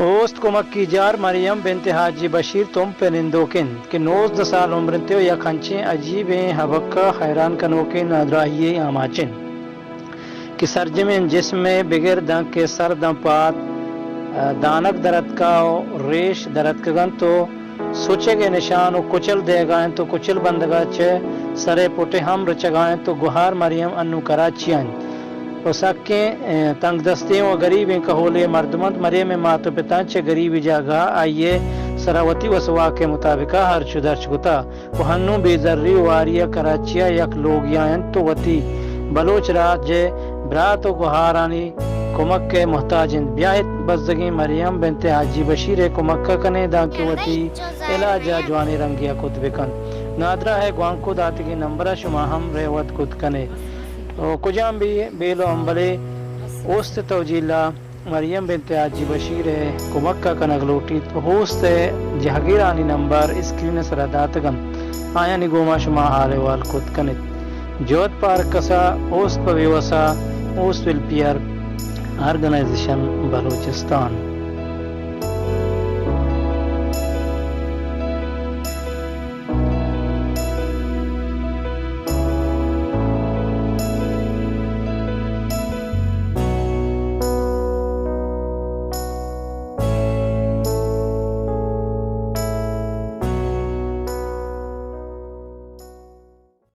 اوست کمکی جار مریم بنت حاجی بشیر تمپ ءِ نندوک انت کہ نوزدہ سال عمر انت ءُ یک انچیں عجیبیں ہبکہ حیران کنوکیں نادراہی ءِ آماچ انت کہ سرجمیں جسم ءَ بگر دانکہ سر داں پاد، ءَ، دانگ در اتکا ءُ ریش در اتکگ انت ءُ سچگ ءِ نشان ءُ کچل دئیگا انت ءُ کچل بندگا چہ سر ءِ پٹ ءَ ہم رچگا انت ءُ گہار مریم انوں کراچی ءَ انت ءُ سکیں، ءَ، تنگدستیں ءُ گریبیں کہولے ءِ مردم انت۔ مریم ءِ مات ءُ پتاں چہ گریبی جاگہا آئی ءِ سرا وتی وس ءُ واک ءِ مطابقا ہرچ ءُ درچ کتا ءُ ہنوں بے زری ءُ واری ءَ کراچی ءَ یک لوگیا انت ءُ وتی بلوچ راج ءِ برات ءُ گہارانی کمک ءِ محتاج انت۔ بیایت بزگیں مریم بنت حاجی بشیر ءِ کمک ءَ کنیں دانکہ وتی علاج ءَ جوانیں رنگے ءَ کت بکنت۔ نادراہ ءِ گوانکو داتگیں نمبر ءَ شما ہم رے وت کت کنے۔ ءُ کجام بھی بیل ءُ امبلے اوست ءِ توجیل ءَ مریم بنت حاجی بشیر ءِ کمک ءَ کنگ لوٹیت، اوست ءِ جہگیرانی نمبر اسکرین ءِ سرا داتگ انت، آیانی گوما شما حال احوال کت کنیت۔ جہد پہ ہرکسا، اوست پہ بے وسا، اوست ویلفیئر آرگنائزیشن بلوچستان۔